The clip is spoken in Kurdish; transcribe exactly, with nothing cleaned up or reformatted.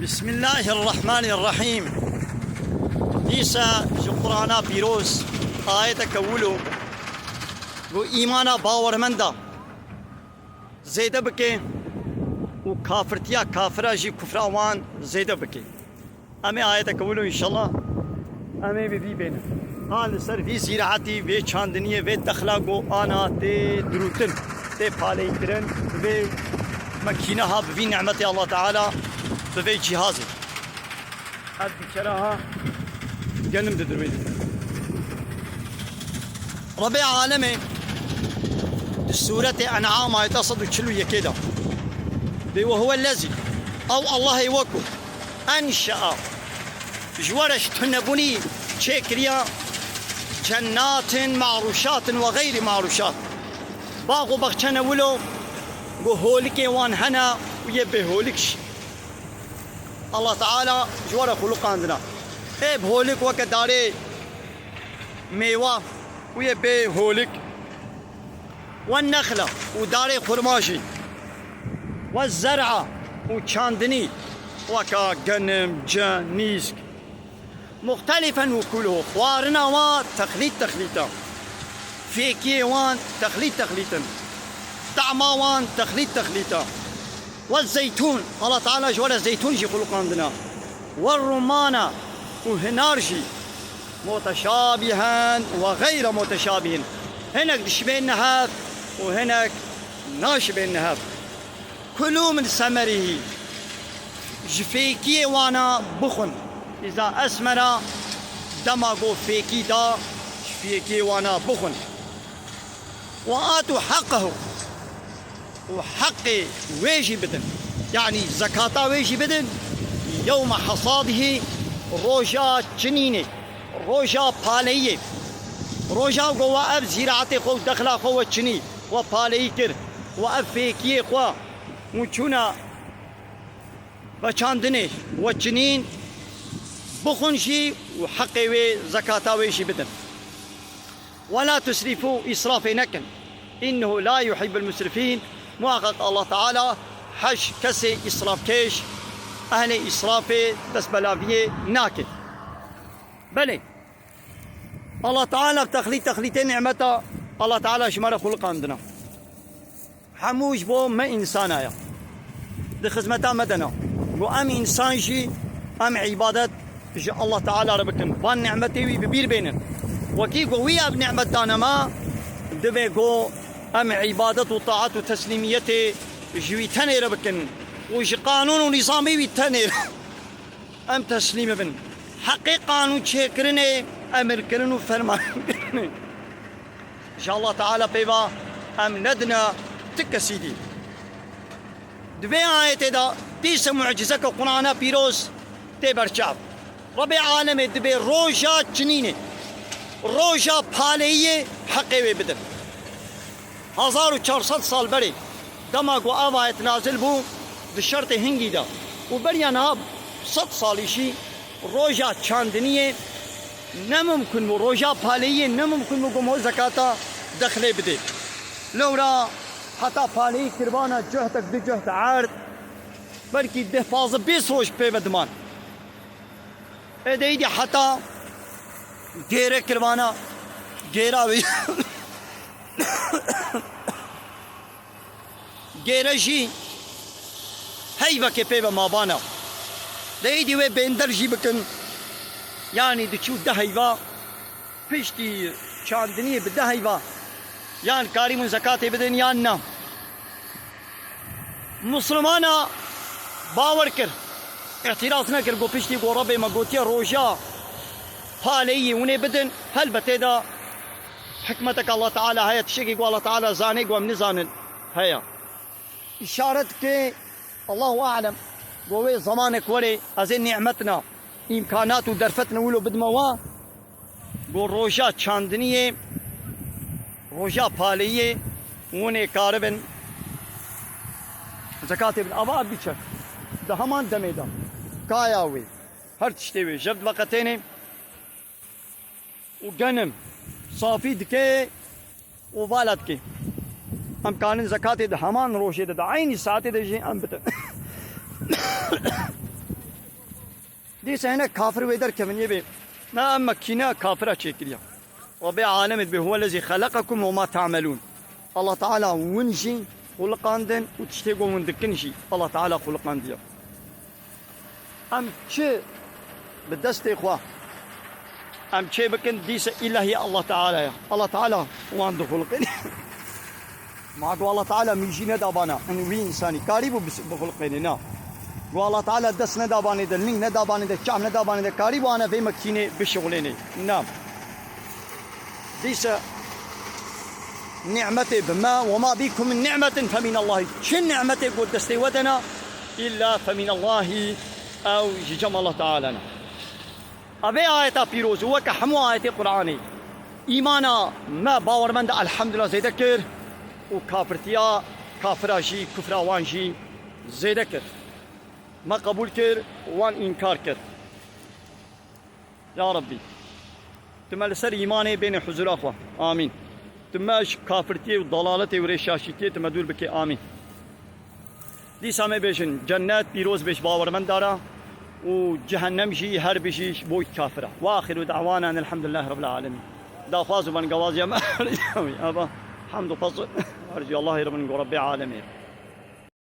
Bismillahirrahmanirrahîm. Dîsa ji Qur'ana pîroz ayeteke wilo ku îmana bawermenda zêde bike û kafirtiya kafira jî kufra wan zêde bike. Em ê ayeteke wilo înşallah em ê bi vî bênin. Ha li ser vî zîraetî, vê çandiniyê, vê dexla ku ana tê dirûtin, tê paleyîkirin, vê mekîneha bi vî nimetê Allah Teala, bi vê cîhazê. Ev dîkera ha genim didirûyî. Rebê Alemê di Sûretê En'am ayeta sed û çil û yekê de dê, "Ve huwellezî", ew Allahê we ku, "enşe'a", ji we re ji tunebûnî çêkiriya, "cennatin ma'rûşatin ve xeyrî ma'rûşat", bax û baxçene wilo ku holikê wan hene û yê bêholik jî. Allah Teala ji we re xuluqandina. Ê bi holik weke darê mêwa û yê bê holik. Ve nexla û darê xurma jî. Ve zer'a û çandinî weke genim, ce, nîsk. Muxtelifen ukuluhu, xwarina wan texlît texlît e. Fêkiyê wan texlît texlît in. Tama wan texlît texlît e. Ve zeytûn, Allah Teala ji we re zeytûn jî xuluqandina. Ve rumana û hinar jî. Muteşabihen ve xeyre muteşabihin. Hinek dişibên hev û hinek naşibên hev. Kulû min semerihî. Ji fêkiyê wana bixwin. Îza esmera, dema ku fêkî da, ji fêkiyê wana bixwin. Ve atu heqehu. Û heqê wê jî bidin. Yanî zekata wê jî bidin. Yewme hasadihî, roja çinînê, roja paleyiyê. Roja ku we ev zîraetê xwe û dexla xwe we çinî, we paleyî kir, we ev fêkiyê xwe û çûna veçandinê we çinîn, bixwin jî û heqê wê, zekata wê jî bidin. Ve la tusrifû, îsrafê nekin. Înnehu la yuhibbul musrifîn. Muhaqqeq Allah Teala heş kesê îsrafkêş, ehlê îsrafê, destbelaviyê nake. Belê. Allah Teala texlît texlîtê nimeta Allah Teala ji me re xuliqandina. Hemû ji bo me însana ye. Di xizmeta me de ne. Ku em însan jî em îbadet ji Allah Teala re bikin. Van nimetê wî bi bîr bênin. Wekî ku wî ev nimet dane me, divê ku em îbadet û taat û teslîmiyetê ji wî tenê re bikin. Û ji qanûn û nîzamê wî tenê re em teslîm bibin. Heqê qanûn çêkirinê, emirkirin û fermankirinê ji Allah Teala pê ve em nedine ti kesî dî. Di vê ayetê de dîse mucizeke Qur'ana pîroz tê berçav. Rebê alemê dibê roja çinînê, roja paleyiyê heqê wê bidin. Hezar û çar sed sal berê, dema ku ev ayet nazil bû, di şertê hingî de û beriya niha sed salî jî roja çandiniyê ne mimkun bû, roja paleyiyê ne mimkun bû ku mo zekata dexlê bidê. Lewra heta paleyî kirvana cihtek du cihd erd, belkî deh, pazdeh, bîst roj pê ve diman. Ê de îdî heta gêre kirvana, gêra wî gêre jî heyvekê pê ve mabana. De îdî wê bênder jî bikin. Yanî diçû deh heyva, piştî çandiniyê bi deh heyva yan karîbûn zekatê bidin yan na. Muslimana bawer kir, îtiraz nekir, got, piştî ku Rebê me gotiye roja paleyî hûn ê bidin, helbet tê de hikmetek Allah Teala heye, tiştekî ku Allah Teala zanê ku em nizanin heye. Îşaret ke Allahu alem, ku wê zemanek were ez ê nimetina, îmkanat û derfetina wilo bidime wa. Got, roja çandiniyê, roja paleyiyê, hûn ê karibin zekatê bin. Ava biçe. Di heman demê de kaya wê, her tiştê wê, jev diveqetênê û genim safî dike û vala dike. Em karin zekatê di heman rojê de, di eynî saetê de jî em bidin. Dîsa hinek kafir wê derkevin yê bê. Na em mekîne kafira çêkiriya. Rabbê alemê dibê, "Huwellezî xeleqekum we ma ta'melûn." Allah Teala win jî xuliqandin û tiştê ku win dikin jî Allah Teala xuliqandiya. Em çi bi destê xwe em çê bikin, dîsa îlahî Allah Teala ye. Allah Teala wan dixulqin. Ma ku Allah Teala mîjî nedabana, in wî însanî karîbû bis-, bixulqêne, na. Ku Allah Teala dest nedabanê de, ling nedabanê de, çav nedabanê de, karîbû ane vê mekînê bişixulêne. Na. Dîsa ni'metê bi me, "Ve ma bikum min ni'metin fe minallahî." Çi ni'metê ku destê we de ne, îlla fe minallahî, ew ji cem Allah Teala ne. Evê ayeta pîroz û weke hemû ayetê Qur'anê îmana me bawermenda elhamdulillah zêde kir û kafirtiya kafira jî, kufra wan jî zêde kir. Me qebûl kir, wan înkar kir. Ya Rabbî, tu me li ser îmanê bêne huzura xwe. Amîn. Tu me ji kafirtiyê û dalaletê û rêşaşîtiyê tu me dûr bike. Amîn. Dîsa me bêjin, cennet pîroz bê ji bawermendara û cehennem jî her bijî ji bo kafira. Ve axiru da'wana enelhamdulillahî rabbil alemîn. Daxwaz û bangewaz ya me aba hamd û fazl her ji Allahê re bin ku Rabbê alemê.